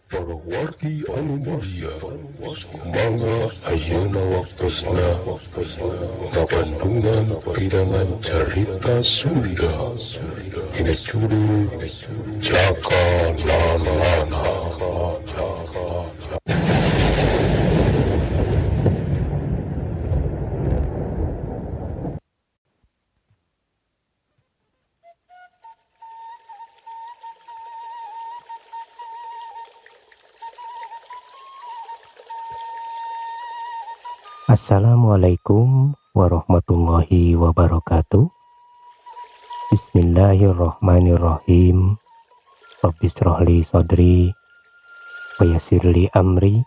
Para wargi anu mulia, sumangga ayeuna waktosna ngabandungan pidangan carita Sunda dina judul Jaka Lalana. Assalamualaikum warahmatullahi wabarakatuh. Bismillahirrahmanirrahim. Rabbishrahli sadri wa yassirli amri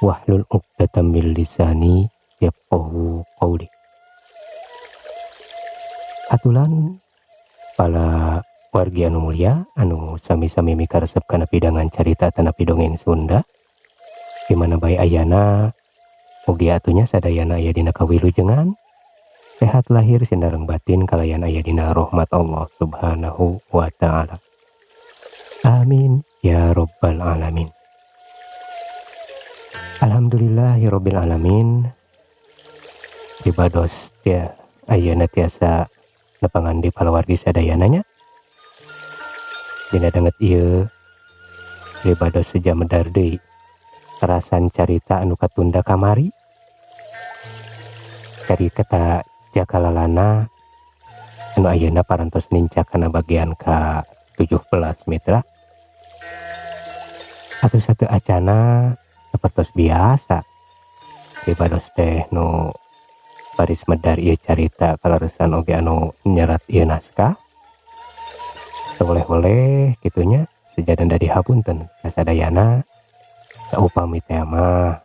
wahlul 'uqdatam min lisani yafqahu qawli. Atulan para wargi anu mulia anu sami-sami mikaresep kana pidangan carita atanapi dongeng Sunda di mana bae ayana, mugi atuh nya sadayana aya dina kawilujengan, sehat lahir sinareng batin kalayan aya dina rahmat Allah Subhanahu wa taala. Amin ya rabbal alamin. Alhamdulillahirabbil alamin. Ribados ya ayeuna tiasa nepangan di palawargi sadayana nya. Dina danget ieu ribados seja medar deui terasan carita anu katunda kamari. Carita Jaka Lalana anu ayeuna parantos nincak kana bagian ka 17 mitra. Atuh satu acana sapertos biasa ribados teh nu baris medar ieu carita kaleresan oge anu nyerat ieu naskah. Boleh-boleh kitunya sejadan dari hapunten kasadayana. Saupami teh mah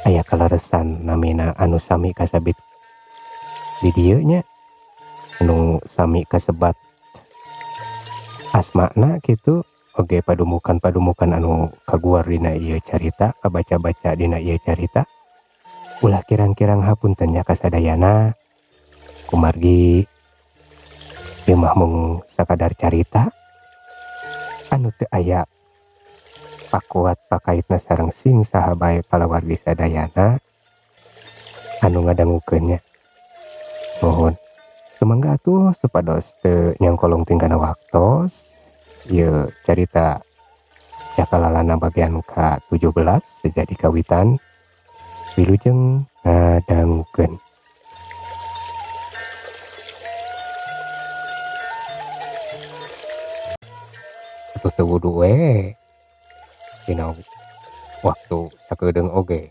aya kaleresan namina anu sami kasabit di dieu nya, anu sami kasebat asmana kitu oge padumukan-padumukan anu kaguar dina ieu carita, kabaca-baca dina ieu carita. Ulah kirang-kirang hapunten nya kasadayana, kumargi ieu mah mung sakadar carita anu teu aya pakuat pakaitna sareng sing saha bae palawargi sadayana anu ngadangukeun nya. Nuhun. Sumangga atuh supados teu nyangkolong tingkana waktos ieu carita Jaka Lalana bagian ka 17 sejadi kawitan wilujeng ngadangukeun. Atuh teu wudu we dina waktu sakedeung oge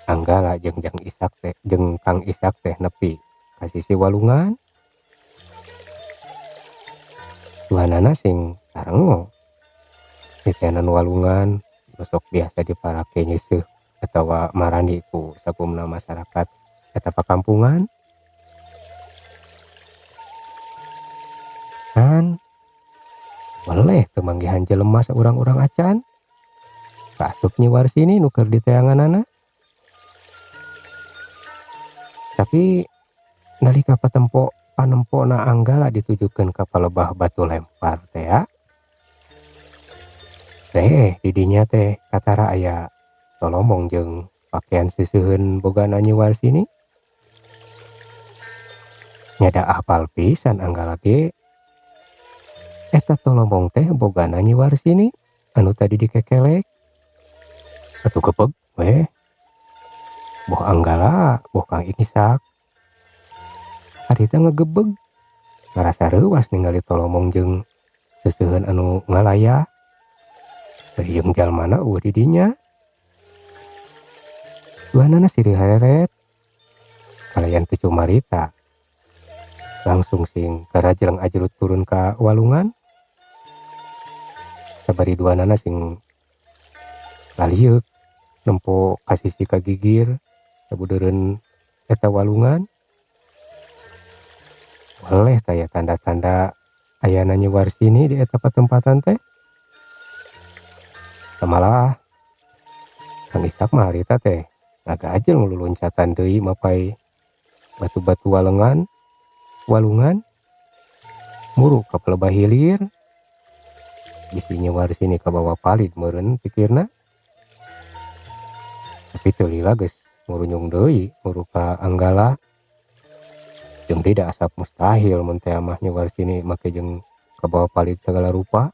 Anggala jeung Jang Isak teh jeung Kang Isak teh nepi ka sisi walungan. Duanana sing tarengo nitenan walungan nu sok biasa diparake nyeuseuh atawa marandi ku sakumna masyarakat eta pakampungan. Kan weleh teu manggihan jelema saurang-urang acan. Kaasup Nyi Warsini nu keur diteanganana. Tapi nalika patempo panempona Anggala ditujukeun ka palebah batu lempar teh ya. Teh didinya teh katara aya tolomong jeung pakaian seuseuheun bogana Nyi Warsini. Nyada apal pisan Anggala ge. Eta tolomong teh bogana Nyi Warsini anu tadi dikekelek. Atuh kepeg weh. Boh Anggala, boh Kang Isak. Harita ngegebeg ngarasa reuwas ningali tolomong jeung seuseuheun anu ngalaya. Jeung jalmana eueuh di dinya. Duanana sirih reret. Kalayan teu cumarita. Langsung sing garajleng ajrut turun ka walungan. Sabari duanana sing lalieuk nempo ka sisi kagigir sabudeureun eta walungan. Weleh taya tanda-tanda ayana Nyi Warsini di eta patempatan teh. Malah Kang Isak mah harita teh ngagajel ngeluluncatan deui mapai batu-batu walengan walungan muru ka palebah hilir. Bisi Nyi Warsini kabawa palid meureun pikirna. Tapi teu lila geus ngurunyung deui muru ka Anggala. Jeung deui da asap mustahil mun teh mah Nyi Warsini make jeung kabawa palid sagala rupa.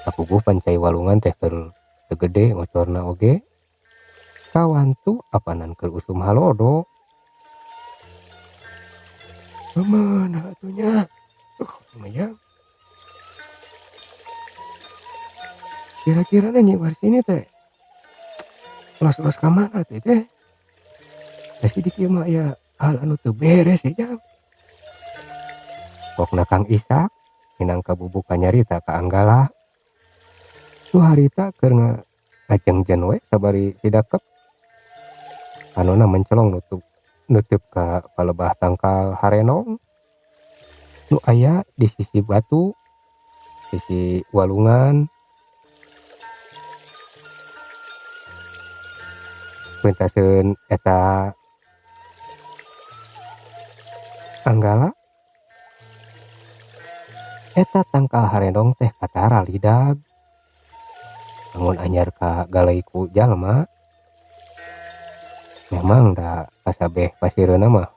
Kapuguh pan cai walungan teh keur teu gede ngocorna oge. Kawantu apanan keur usum halodo. Kumaha atuh nya? Lumayan. Kira-kira Nyi Warsini teh los-los ka mana teh teh? Da sidik ieu mah aya hal anu teu beres ya jang. Pokna Kang Isak minangka bubuka nyarita ka Anggala. Tu harita keur ngajengjen we sabari sidakep. Panonna mencelong nutup ka palebah tangkal harenong nu aya di sisi batu, sisi walungan. Pentaseun eta Anggala eta tangkal harenong teh katara lidag. Bangun anyar ka galai ku jalma. Memang da kasabeh pasireunna mah.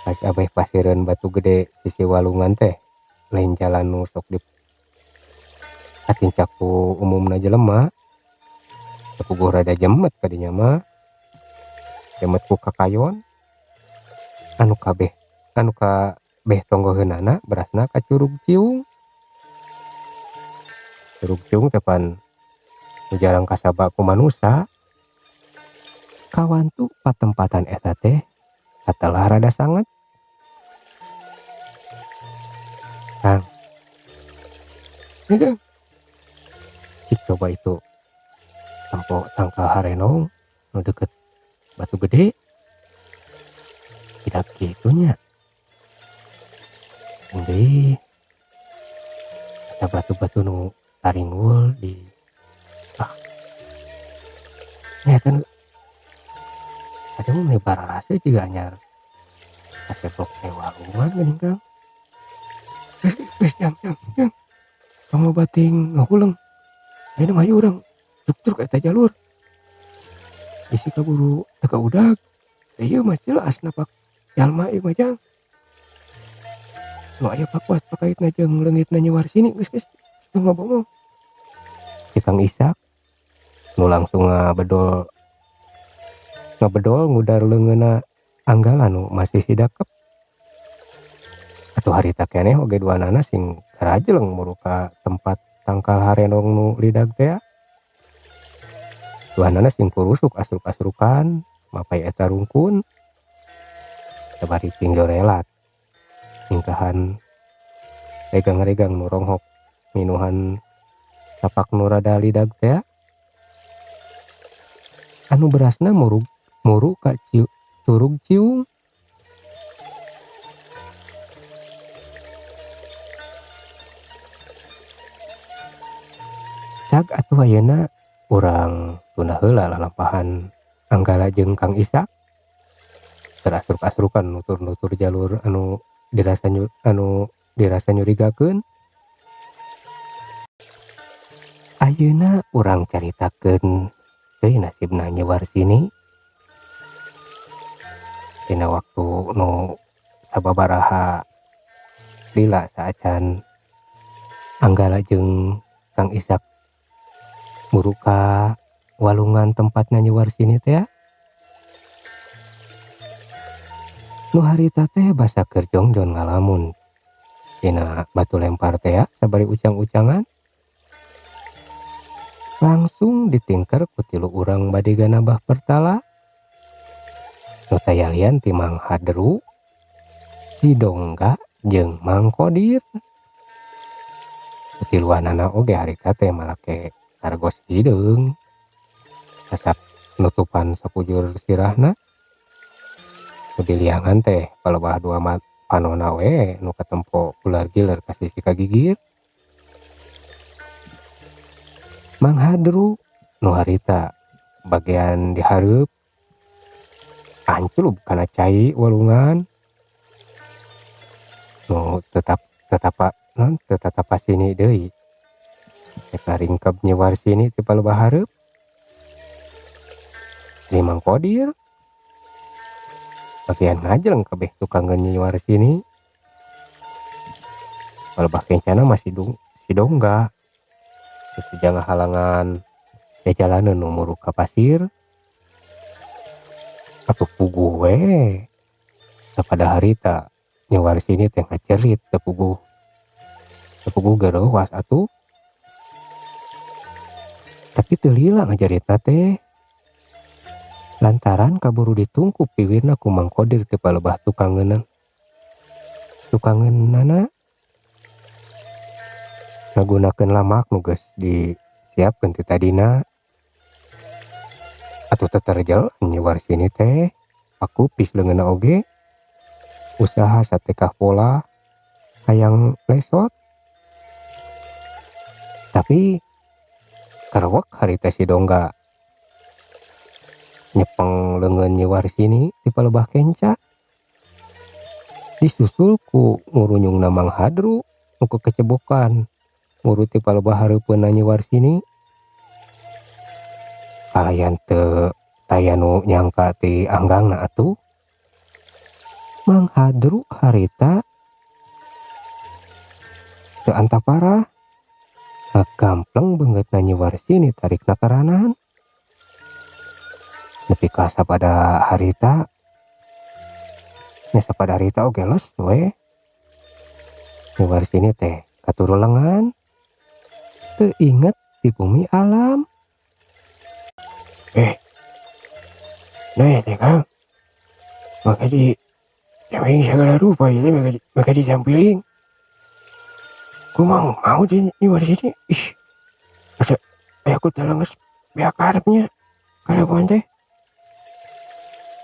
Kasabeh pasireun batu gede sisi walungan teh lain jalan nu sok di katincak ku umumna jelema. Sapuguh rada jemet kadinya mah. Jemet ku kakayon. Anu kabeh anu kabeh tonggoheunana berasna ka Curug Ciung. Curug Ciung teh pan nu jarang kasaba ku manusa. Kawantu patempatan eta teh katelah rada sanget. Kang. Heuh. Cik coba itu tempo tangkal harenong nu deket batu gede. Tidak kitu nya. Deui eta batu-batu nu taringgul di nya eta nu tadi mah meni bararase jiga anyar kaseblok teh walungan geuning Kang. Geus geus jang jang jang. Tong loba teuing ngahuleng. Ayeuna mah hayu urang juktruk eta jalur. Bisi kaburu teu kaudag. Da ieu mah jelas napak jalma ieu mah jang. Nu aya pakuat pakaitna jeung leungitna Nyi Warsini geus geus tong loba omong. Si Kang Isak nu langsung ngabedol ngudar leungeunna Anggala nu masih sidakep. Atuh harita keneh oge duanana sing garajleng muru ka tempat tangkal harenong nu lidag tea. Duanana sing kurusuk asruk-asrukan mapay eta rungkun. Sabari sing jorelat ningkahan regang-regang nu ronghok minuhan tapak nu rada lidag tea. Anu berasna muru ka Curug Ciung. Cag atuh ayeuna urang tunda heula lalampahan Anggala jeung Kang Isak. Keur asruk-asrukan nutur-nutur jalur anu dirasa nyurigakeun. Ayeuna urang caritakeun deui nasibna Nyi Warsini. Dina waktu nu sababaraha lila saacan Anggala jeung Kang Isak muru ka walungan tempatna Nyi Warsini teh. Nu harita teh basa keur jongjon ngalamun dina batu lempar teh sabari ucang-ucangan. Langsung ditingker ku tilu urang bade ganabah pertala. Nu tayalian ti Mang Hadru, si Dongga jeung Mang Kodir. Tiluanana oge harita teh marake targos hideung. Asap nutupan sakujur sirahna. Nu diliangan teh palebah dua panona we nu katempo ular giler ka sisi kagigir. Mang Hadru nu harita bagian dihareup anculub kana cai walungan. Nu non teu tatapasini deui. Rek ngaringkeb Nyi Warsini ti palebah hareup. Ari Mang Kodir bagian ngajleng kabeh tukangeun Nyi Warsini. Palebah kencana mah si Dongga. Terus jangan halangan jajalaneun nu muruk ka pasir. Atuh puguh we. Sapada harita Nyi Warsini teh ngacerit teu puguh. Teu puguh geureuwas atuh. Tapi teu lila ngajaritna teh. Lantaran kaburu ditungkup piwirna ku Mang Kodir teu palebah tukangeunna. Tukangeunana ngagunakeun lamak nu geus disiapkeun ti tadina. Atuh teterjel Nyi Warsini teh pakupis leungeunna oge. Usaha satekah pola hayang lesot. Tapi karewek harita si Dongga nyepeng leungeun Nyi Warsini ti palebah kenca. Disusul ku ngurunyungna Mang Hadru nu kekecebokan muru ti palebah hareupeunna Nyi Warsini. Kalayan teu taya nu nyangka ti anggangna atuh. Mang Hadru harita teu antaparah. Ngagampleng beungeutna Nyi Warsini tarikna karanan. Nepi ka sapada harita nya sapada harita oge les we. Nyi Warsini teh katurulengan. Teu inget di bumi alam. Nah teh Kang. Maka di deweng segala rupa ieu teh maka disampiling. Kumaha mau di Nyi Warsini? Ih. Asa aya ku telenges beak karepnya. Kalakuan teh.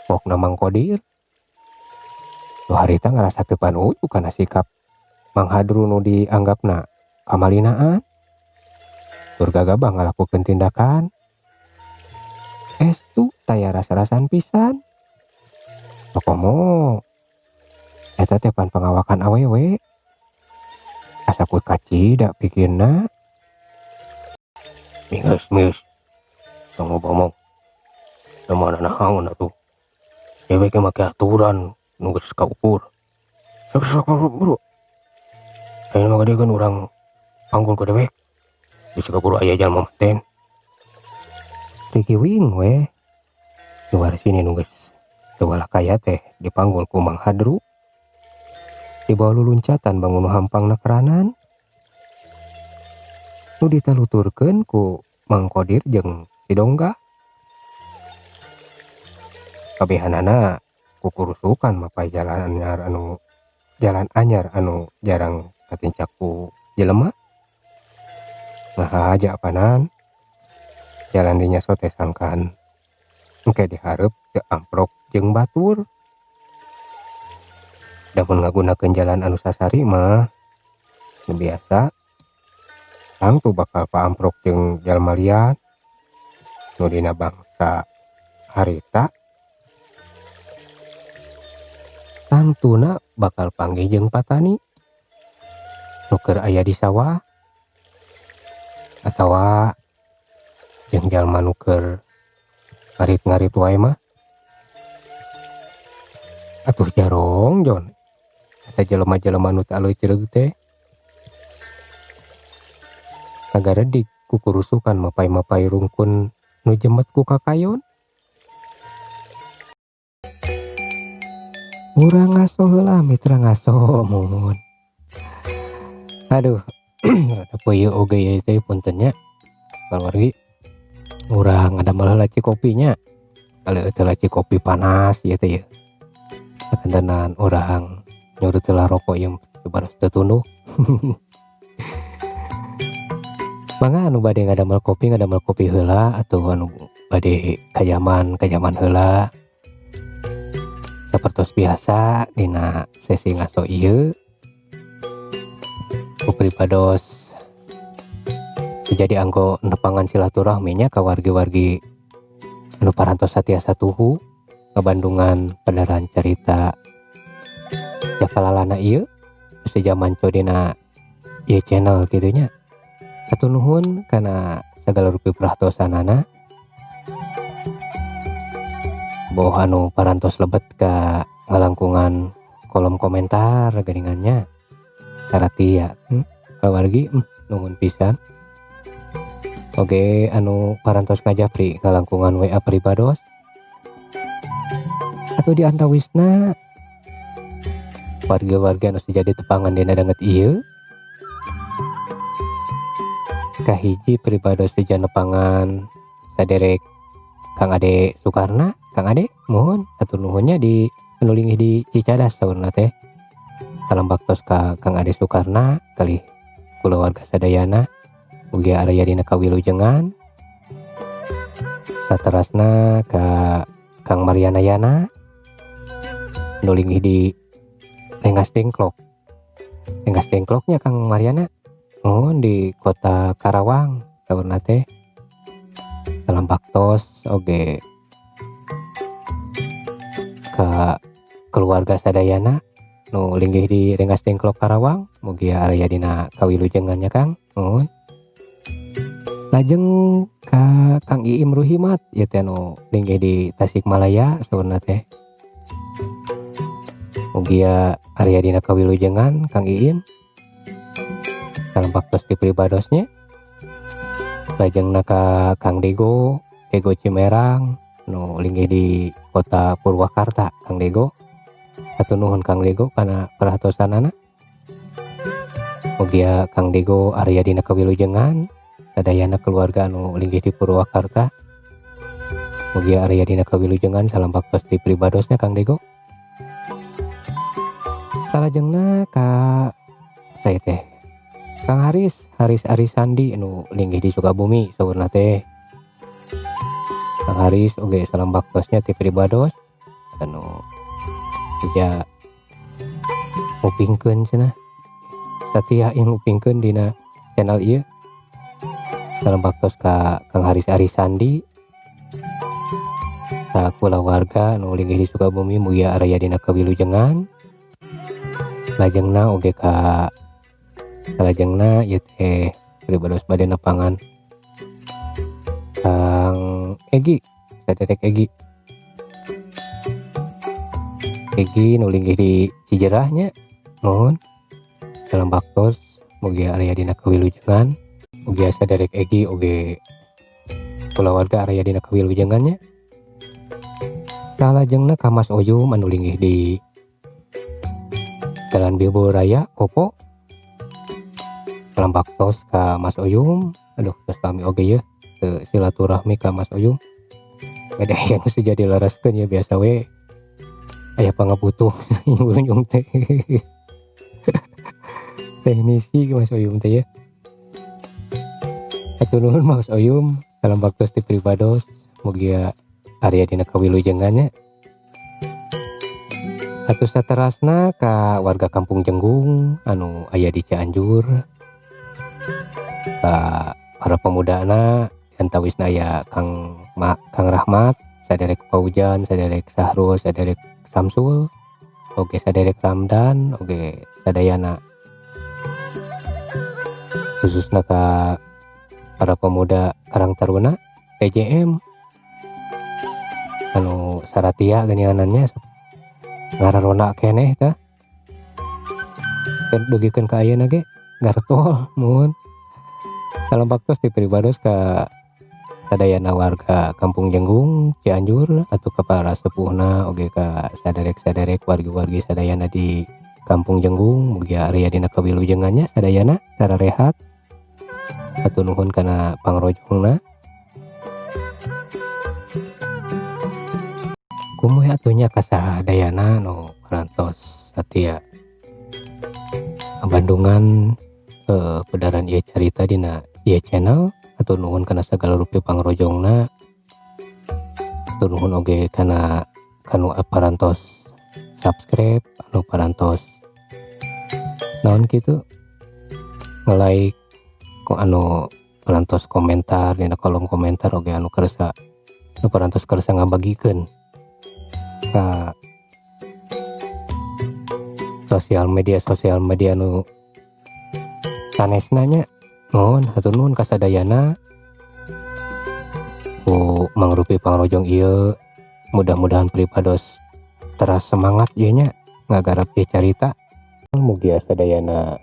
Pokna Mang Kodir. Nu harita ngarasa teu panuju kana sikap Mang Hadru nu dianggapna kamalinaan. Tur gagabah ngalakukeun tindakan. Estu taya rasa-rasan pisan. Komo eta teh pan pangawakan awewe. Asa ku kacida pikirna. Minges mius. Tong ngomong. Teu mana naon atuh. Dewek ge make aturan nu geus kaukur. Sok sok buru buru. Ayeuna mah kan urang panggul ku dewek. Bisa kaburu aya jalma manten. Rikiwing we. Nyi Warsini nu geus teu walakaya teh dipanggul ku Mang Hadru. Dibawa luluncatan bangun hampangna keranan. Nu ditaluturkeun ku Mang Kodir jeung si Dongga. Kabehanana kukurusukan mapay jalan anyar anu jarang katincak ku jelema. Ngahaja apanan. Jalan dinya sote sangkan. Engke dihareup teu amprok jeung batur. Da mun ngagunakeun jalan anu sasari mah nu biasa tangtu bakal paamprok jeung jalma lian nu dina bangsa harita. Tangtuna bakal panggih jeung patani nu keur aya di sawah atawa jeung jalma nu keur ngarit-ngarit wae mah. Atuh jarongjon eta jelema-jelema nu teu aleuy cireug teh. Kagaredik kukurusukan mapay-mapay rungkun nu jemet ku kakayon. Urang ngaso heula mitra ngaso mumun. Aduh, rada peuyeuk oge ieu teh punten nya. Kamari urang ngadamel heula cikopi nya. Kalau teu laci kopi panas ieu teh ieu. Sakantenan urang nyurut heula rokok ieu baros teu tunduh. Mangga anu bade ngadamel kopi heula atuh anu bade kajaman heula. Sapertos biasa dina sesi ngaso ieu ku pribados jadi anggo nepangan silaturahmi nya ka wargi-wargi anu parantos satiasa tuhu kabandungan peneran carita Jaka Lalana ieu geus jaman dina ieu channel kitu nya. Hatur nuhun kana sagala rupi perhatosanana. Boh anu parantos lebet ka ngalangkungan kolom komentar geuningan nya. Saratia kawargi nuhun pisan. Oge anu parantos ngajapri ngalangkungan WA pribados. Atau di antawisna warga-warga anu sejadi tepangan dina danget ieu. Kahiji pribados seja nepangan saderek Kang Ade Sukarna, Kang Ade mohon hatur nuhunnya di anu linggih di Cicadas saurna teh. Salam baktos ka Kang Ade Sukarna kalih kulawarga sadayana mugi aya dina kawilujengan. Saterasna ka Kang Mariana Yana anu linggih di Rengas Dengklok. Rengas Dengkloknya Kang Mariana mohon di kota Karawang saurna teh. Salam baktos oge ka keluarga sadayana nu linggih di Rengas Dengklok Karawang mugi aya dina kawilujengan nya Kang nuhun. Lajeng ka Kang Iim Ruhimat ieu teh nu linggih di Tasikmalaya saurna teh. Mugi aya dina kawilujengan Kang Iim. Salam baktos di pribadosnya. Lajengna ka Kang Dego, Dego Cimerang nu linggih di kota Purwakarta Kang Dego. Hatur nuhun Kang Dego kana perhatosanana. Mugia Kang Dego aya dina kawilujengan sadayana keluarga anu linggih di Purwakarta. Mugia aya dina kawilujengan salam baktos di pribadosnya Kang Dego. Salajengna ka saya teh Kang Haris, Haris Arisandi anu linggih di Sukabumi saurna teh. Kang Haris oge salam baktosnya ti pribados anu ja ngupingkeun cenah. Satia yang ngupingkeun dina channel ieu. Salam baktos ka Kang Haris Arisandi. Ka kulawarga anu linggih di Sukabumi mugi aya dina kawilujengan. Lajengna oge ka salajengna ieu teh pribados bade nepangan Kang Egi, saderek Egi. Egi nu linggih di Cijerah nya. Nuhun. Salam baktos mugi aya dina kawilujengan. Mugi saderek Egi oge kulawarga aya dina kawilujengan nya. Salajengna ka Mas Oyum anu linggih di Jalan Bilbao Raya Kopo. Salam baktos ka Mas Oyum. Aduh, geus lami oge yeuh teu silaturahmi ka Mas Oyum. Beda aya nu jadi laraskeun ya biasa we. Aya pangabutuh Oyum teh. Teknisi Mas Oyum teh ya. Hatur nuhun Mas Oyum, salam baktos ti pribados. Mugi aya dina kawilujengan nya. Hatur saterasna ka warga Kampung Jenggung anu aya di Cianjur. Ka para pemudana antawisna aya Kang Kang Rahmat, saderek Paujan, saderek Sahrul, saderek Samsul, oge saderek Ramdan, oge sadayana. Khususna ka para pemuda Karang Taruna PJM anu saratia geuninganna ngararona keneh tah. Dugikeun ka ayeuna ge gartol muhun. Salam baktos di pribados ka sadayana warga Kampung Jenggung Cianjur atau ka para sepuhna oge ka saderek-saderek wargi-wargi sadayana di Kampung Jenggung mugi aya dina kawilujengan nya sadayana sararehat. Hatur nuhun kana pangrojongna. Kumaha atuh nya ka sadayana nu parantos satia Bandungan pedaran ieu carita dina ieu channel. Hatur nuhun kana sagala rupi pangrojongna. Hatur nuhun oge kana kanu parantos subscribe, anu parantos naon kitu nge-like, ku anu parantos komentar dina kolom komentar oge anu kersa anu parantos kersa ngabagikeun ka sosial media anu Sanesna nya nuhun hatur nuhun kasadayana ku mangrupi pangrojong ieu mudah-mudahan pribados teras semangat ieu nya ngagarap ieu carita. Mugia sadayana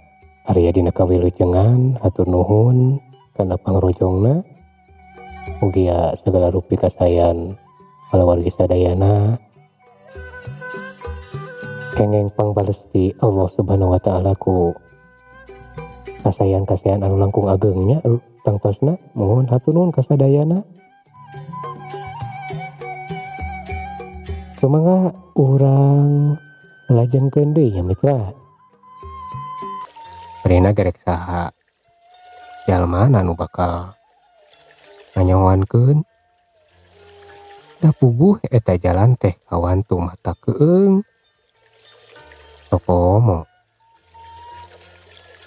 aya dina kawilujengan hatur nuhun kana pangrojongna. Mugia segala rupi kasayan kalawargi sadayana kengeng pangbales ti Allah Subhanahu wa taala ku kasayan-kasayan anu langkung agengnya tangtosna. Mohon hatur nuhun kasadayana. Sumangga urang lajengkeun deui nya mitra. Rena gerek saha jalmana nu bakal nganyahoankeun. Da puguh eta jalan teh kawantu mata keung. Tokomo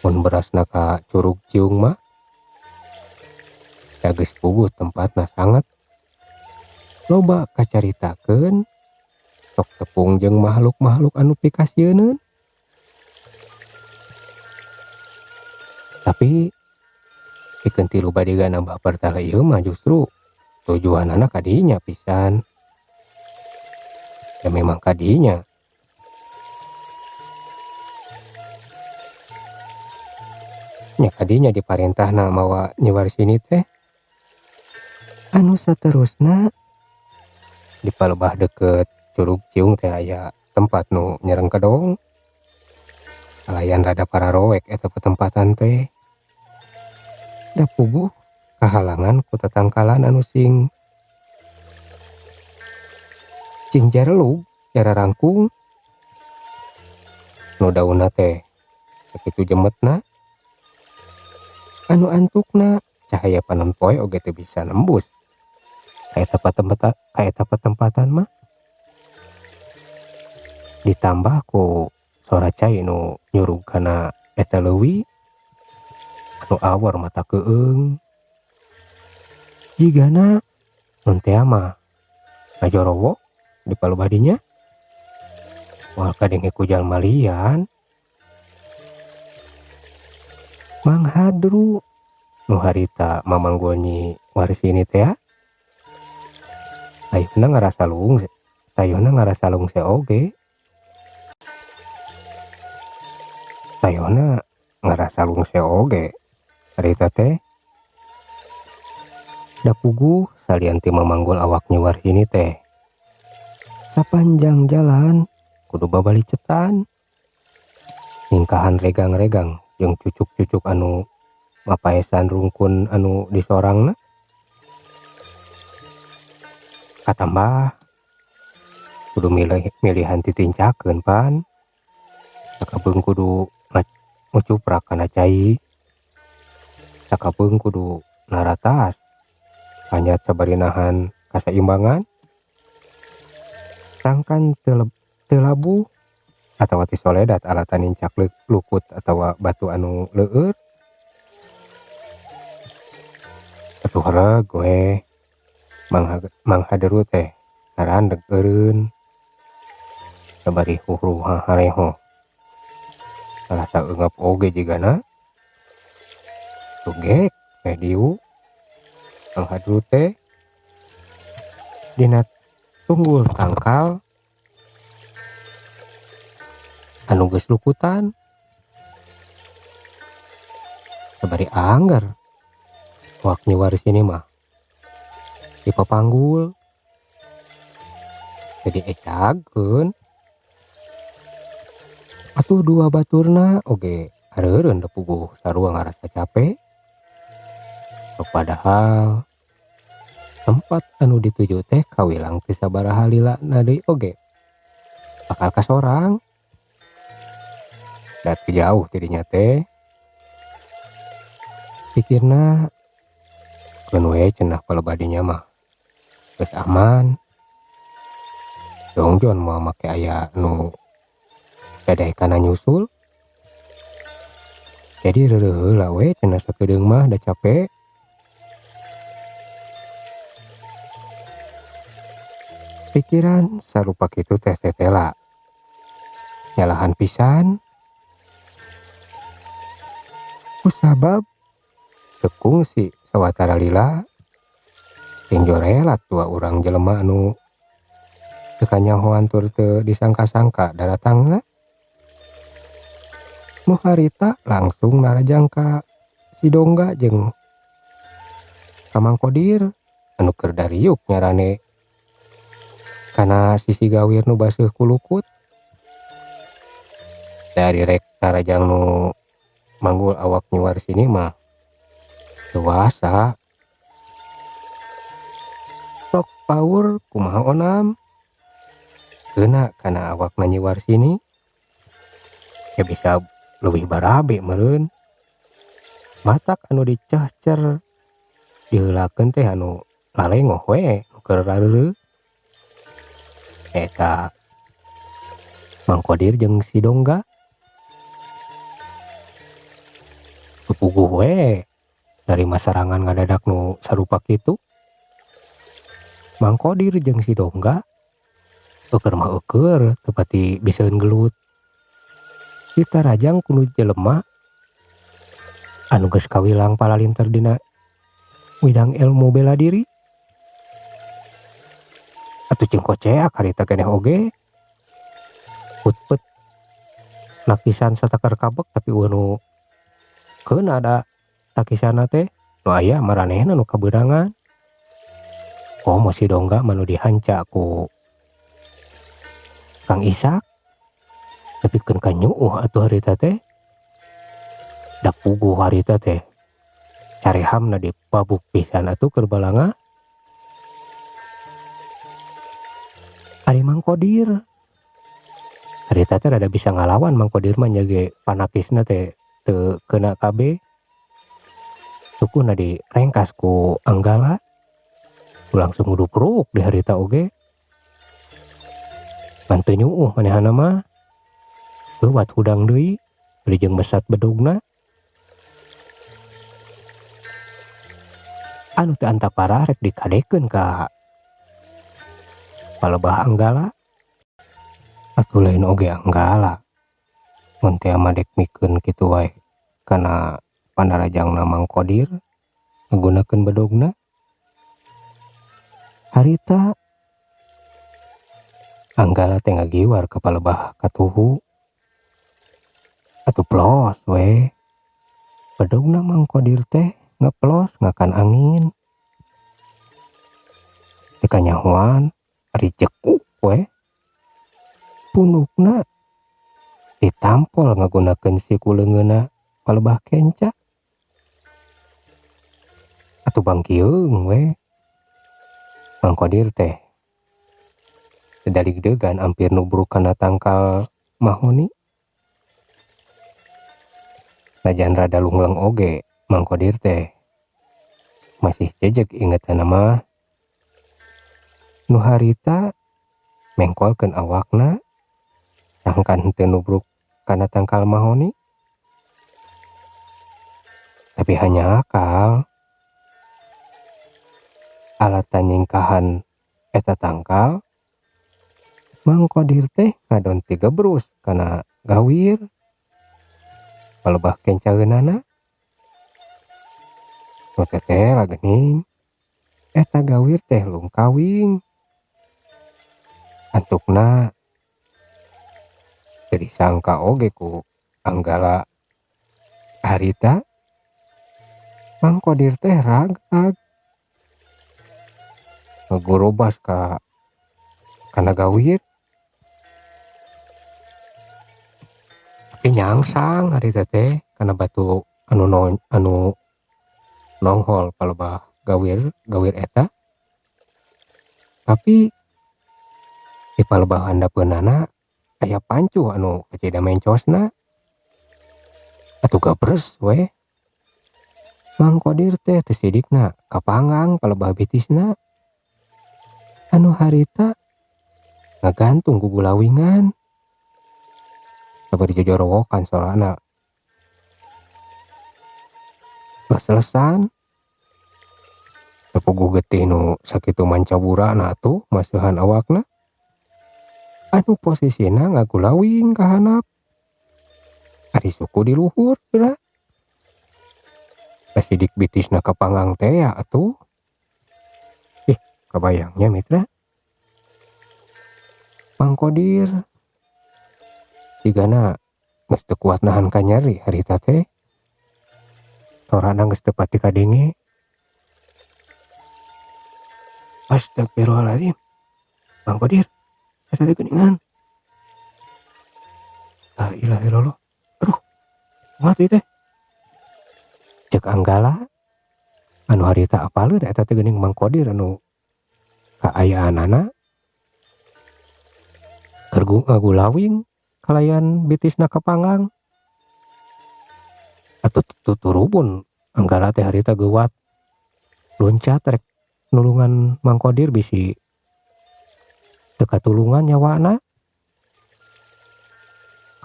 mun berasna ka Curug Ciung mah da geus puguh tempatna sangat loba kacaritakeun sok tepung jeung makhluk-makhluk anu pikasieuneun. Tapi pikeun tilu bade nambah pertala ieu mah justru tujuanana kadinya pisan. Ya memang kadinya. Nya kadinya diparentahna mawa Nyi Warsini teh. Anu saterusna di palebah deket Curug Ciung teh aya tempat nu nyereng kedong. Kalayan rada pararoek eta petempatan teh. Da puguh kahalangan ku tatangkalan anu sing cing jarelug jara rangkung. Nu daunna teh sakitu jemetna. Anu antukna cahaya panon poe oge teu bisa nembus. Ka eta patempatan mah ditambah ku sora cai nu nyurug kana eta leuwi anu awor mata keung. Jigana mun tea mah ngajorowo di palebah dinya moal kadenge ku jalma lian. Mang Hadru nu harita mamanggul Nyi Warsini teh tayuhna ngarasa lungse, tayuhna ngarasa lungse oge. Tayuhna ngarasa lungse oge harita teh. Da puguh salian ti mamanggul awak Nyi Warsini teh sapanjang jalan kudu babalicetan ningkahan regang-regang jeung cucuk-cucuk anu mapaesan rungkun anu disorangna. Katambah kudu milihan titincakeun pan sakabeung kudu ngucuprak kana cai, sakabeung kudu naratas panyat sabari nahan kasaimbangan sangkan teu labuh atawa tisoledat alatan nincak lukut atawa batu anu leueur. Atuh reg we Mang Hadru teh tarandeg eureun sabari huruh hareho rasa eungap oge jigana tugek teh diu Mang Hadru teh dina tunggul tangkal anu geus lukutan sabari angger wak Nyi Warsini mah dipapanggul jadi ecageun. Atuh dua baturna oge areureun da puguh sarua ngarasa capek. Padahal tempat anu dituju teh kawilang teu sabaraha lila na deui oge bakal kasorang. Da teu jauh tidinya teh. Pikirna keun we cenah palebah dinya mah geus aman. Jongjon moal make aya nu dadaekana nyusul. Jadi reureuh heula we cenah sakedeung mah da capek. Pikiran sarupa kitu teh tetela nyalahan pisan. Kusabab teu kungsi sawatara lila sing jorelat dua urang jelema anu teu kanyahoan tur teu disangka-sangka daratangna. Nu harita langsung narajang ka si Dongga jeung ka Mang Kodir anu keur dariuk nyarane kana sisi gawir nu baseuh ku lukut. Dari rek narajang nu manggul awak Nyi Warsini mah teu wasa. Sok paur kumaha onam keuna kana awakna Nyi Warsini ya bisa leuwih barabe meureun. Matak anu dicehcer diheulakeun teh anu lalengoh we nu keur rareureuh. Eta Mang Kodir jeung si Dongga puguh we narima serangan ngadadak nu sarupa kitu. Mang Kodir jeung si Dongga eueur mah eueur teu pati biseun gelut. Ditarajang ku nu jelema anu geus kawilang palalinter dina widang ilmu bela diri. Atuh jeung koceak harita keneh oge. Putpet nakisan satakar kabek tapi eueuh nu keuna da takisanna teh nu aya maranehna nu kabeunangan. Komo si Dongga mah nu dihanca ku Kang Isak nepikeun ka nyuuh atuh harita teh. Da puguh harita teh carehamna dipabuk pisan atuh keur balanga. Ari Mang Kodir harita teh rada bisa ngalawan Mang Kodir mah nya ge panakisna teh teu keuna kabeh. Sukuna direngkas ku Anggala langsung ngudupruk di harita oge. Pan teu nyuuh manehna mah leuwat hudang deui bari jeung mesat bedugna. Anu teu antapara rek dikadekeun ka palebah Anggala. Atuh lain oge Anggala mun teh mah dek mikeun kitu wae kana panarajangna Mang Kodir ngagunakeun bedugna. Harita Anggala teh ngagiwar ka palebah katuhu. Atuh plos we bedugna Mang Kodir teh ngeplos ngakan angin. Teu kanyahoan ari jekuk we punukna ditampol ngagunakeun siku leungeunna palebah kenca. Atuh bangkieung we Mang Kodir teh daligdegan ampir nubruk kana tangkal mahoni. Najan rada lungleng oge Mang Kodir teh masih jejeg ingetanna mah. Nu harita mengkolkeun awakna tangkan henteu nubruk kana tangkal mahoni. Tapi hanya akal alatan nyingkahan eta tangkal Mang Kodir teh ngadon tigebrus kana gawir palebah kencaeunana. Nu teteh geuning eta gawir teh lungkawing. Antukna teu disangka oge ku Anggala harita Mang Kodir teh ragag ngagorobas ka kana gawir. Tapi nyangsang harita teh kana batu anu anu nonghol palebah gawir eta. Tapi di palebah handapeunana aya pancuh anu kacida mencosna. Atuh gabres we Mang Kodir teh teu sidikna kapanggang palebah bitisna. Anu harita ngagantung ku gulawingan. Sabari jojorowokan sorana les-lesan. Puguh getih nu sakitu mancaburana atuh maseuhan awakna. Anu posisina ngagulawing ka handap. Ari suku di luhur geura. Da sidik bitisna kapanggang tea atuh. Ih, kabayang nya mitra. Mang Kodir jigana geus teu kuat nahan kanyeri harita teh. Sorana geus teu pati kadenge. Astagfirullahaladzim. Mang Kodir, asa teu geuningan. La ilaha illallah. Aduh, kumaha tuh ieu teh? Cek Anggala anu harita apaleun eta teh geuning Mang Kodir anu kaayaanana keur ngagulawing kalayan bitisna kapanggang. Atuh tuturubun Anggala teh harita geuwat luncat rek nulungan Mang Kodir bisi teu katulungan nyawana.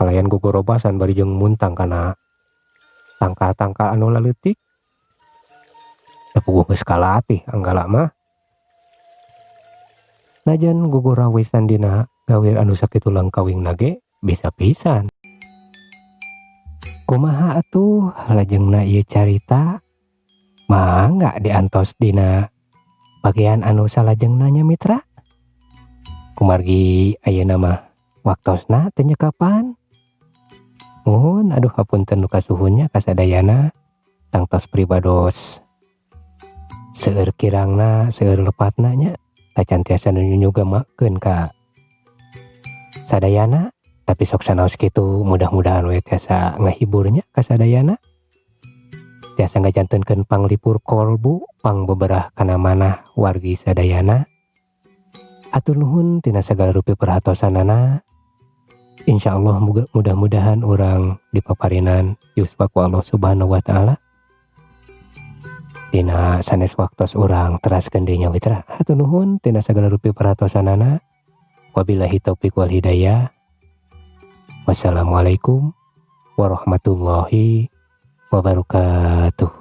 Kalayan gogorobasan bari jeung muntang kana tangkal-tangkal anu laleutik. Da puguh geus kalatih Anggala mah. Najan gogorowesan dina gawir anu sakitu langkawingna ge bisa pisan. Kumaha atuh lajengna ieu carita? Mangga diantos dina bagian anu salajengna nya mitra. Kumargi ayeuna mah waktosna teu nyekapan. Muhun aduh hapunten nu kasuhun nya kasadayana tangtos pribados seueur kirangna seueur lepatna nya tacan tiasa nu nyugamakeun ka sadayana tapi sok sanaos kitu mudah-mudahan we tiasa ngahibur nya kasadayana tiasa ngajantenkeun panglipur kolbu pangbeberah kana manah wargi sadayana. Hatur nuhun tina sagala rupi perhatosanana. Insyaallah mudah-mudahan urang dipaparinan yuswa ku Allah Subhanahu wa taala. Dina sanes waktos urang teraskeun deui nya mitra. Hatur nuhun tina sagala rupi perhatosanana. Wabillahi taufik wal hidayah. Wassalamualaikum warahmatullahi wabarakatuh.